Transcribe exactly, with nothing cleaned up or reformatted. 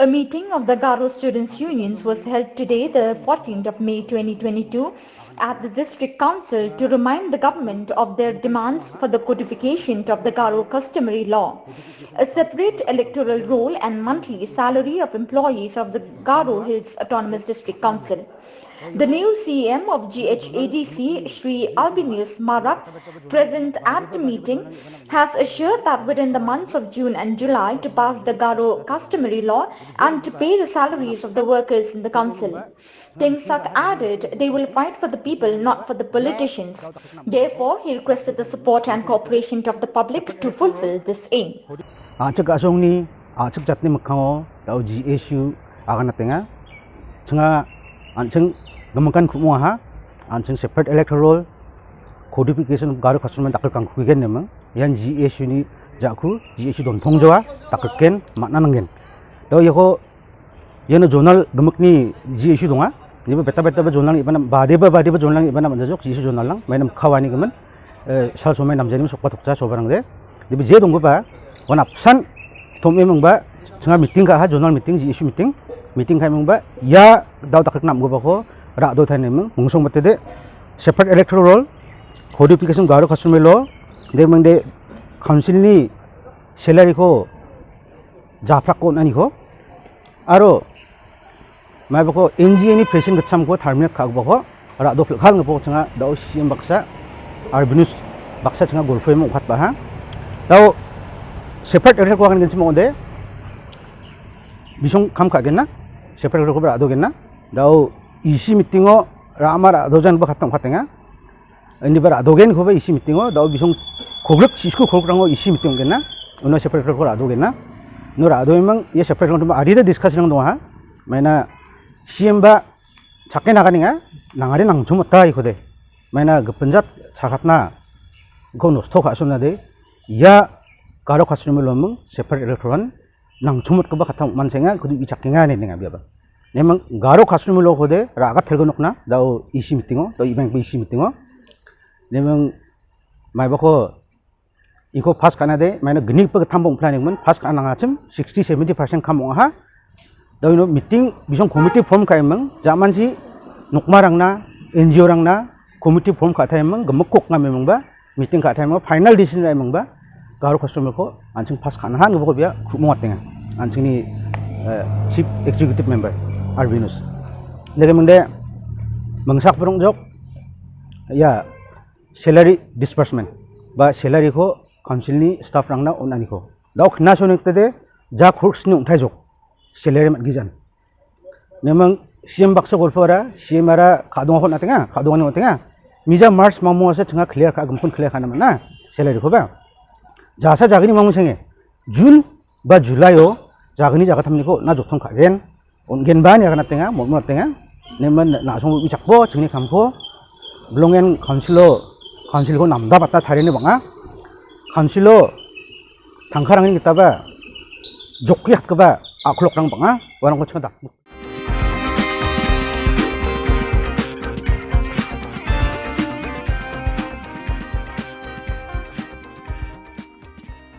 A meeting of the Garo Students Unions was held today, the fourteenth of May twenty twenty-two, at the District Council to remind the government of their demands for the codification of the Garo customary law, a separate electoral roll and monthly salary of employees of the Garo Hills Autonomous District Council. The new C E M of G H A D C, Shri Albinus Marak, present at the meeting, has assured that within the months of June and July to pass the Garo customary law and to pay the salaries of the workers in the council. Tengsak added, they will fight for the people, not for the politicians. Therefore, he requested the support and cooperation of the public to fulfill this aim. A·chik a·songni, a·chik jatni mikkango da·o G S U aganatenga. Ching·a an·ching gimikan ku·mongaha, an·ching separate electoral roll, codification of Garo customary dakrikangkugen neming. Ian G S U ni ja·ku, G S U dontongjawa, dakriken, man·a nanggen. Da·o iako iano zonal gimikni G S U donga. Iba beta beta ba zonal ibana badeba badeba zonal ibana manjajok G S U zonal lang. Mainam kawani gimin, eh, sal somai namjani sokba tokja sobarangde. Dibe je donggipa, wan apsan tom·e mingba, ching·a meeting ka·aha, zonal meeting, G S U meeting, meeting ka·e mingba, ia da·o dakrikna am·gipako ra·do taine ming, mungsong batede, separate electoral roll, codification Garo customary law, de mingde council ni salary ko japrakko on·aniko, aro maibako N G O ni president gitchamko terminate ka·gipako ra·do pil·kal gipako ching·a da·o C E M baksa, Albinus baksa ching·a golpoe mong·katbaha. Da·o separate electoral ko agan genchim ong·ode, bisong kam ka·genna, separate electoral ko ra·dogenna. Da·o E C meeting o ra·ama ra·dojan ba katang ong·katenga. Indiba ra·dogenkoba E C meeting o, da·o bisong kogrik, sisko kogrikrango E C meeting ong·genna. Uno separate ko ra·dogenna. Uno ra·doeming, ia separate ko adita discussion dongaha. Maina C E M ba chakna naganenga, nangare nangchomota ikode. Maina gipinjat chakatna ko nosto ka·sona de. Ia Garo customary law ming separate electoral nangchomotgipa katang ong·mansenga, kudu uichakenga ine ninga biaba. Nemang Garo customary law kode ra·gat telgo nokna, da·o E C meeting o, da·o ibang E C meeting o. Nemang maibako iko pass ka·na de, maina gnipa gittambo ong·pla nengmon, pass ka·na nangachim, sixty, seventy percent kam ong·aha. Da·o ino meeting, bisong committee form ka·emang, jamansi nokmarangna, N G O rangna, committee form ka·taemang, gimik kokna memangba, meeting ka·taimingba, final decision ra·emingba, Garo customary ko an·ching pass ka·na han gipako bia ku·mongatenga. An·chingni, eh, Chief Executive Member, Albinus. Deke mingde, mingsak burung jok, ya, salary disbursement, ba salary ko council ni staff rangna on·aniko. Da·o kena soneng tede, ja kuruk sni ong·tai jok, salary man·gijan. Nemang C M baksa golpo ara, C M ara ka·dongako on·atenga, ka·dongani on·atenga. Mija March mamo asa ching·a clear ka-, gimikon clear ka·na man·a, salary koba. Jasa jagni mamo senge, June ba July o jagni jagatamniko on·a jottong ka·gen, on·genba ine aganatenga, mon-, mon-, atenga. Nemang na-, na·song uichakbo, chingni kamko, bilongen council o, council ko namda bata tarini bang·a. Council o tangkarangni gitaba, jokki hatgipa a·kolokrang bang·a, uarangko ching·a dak-,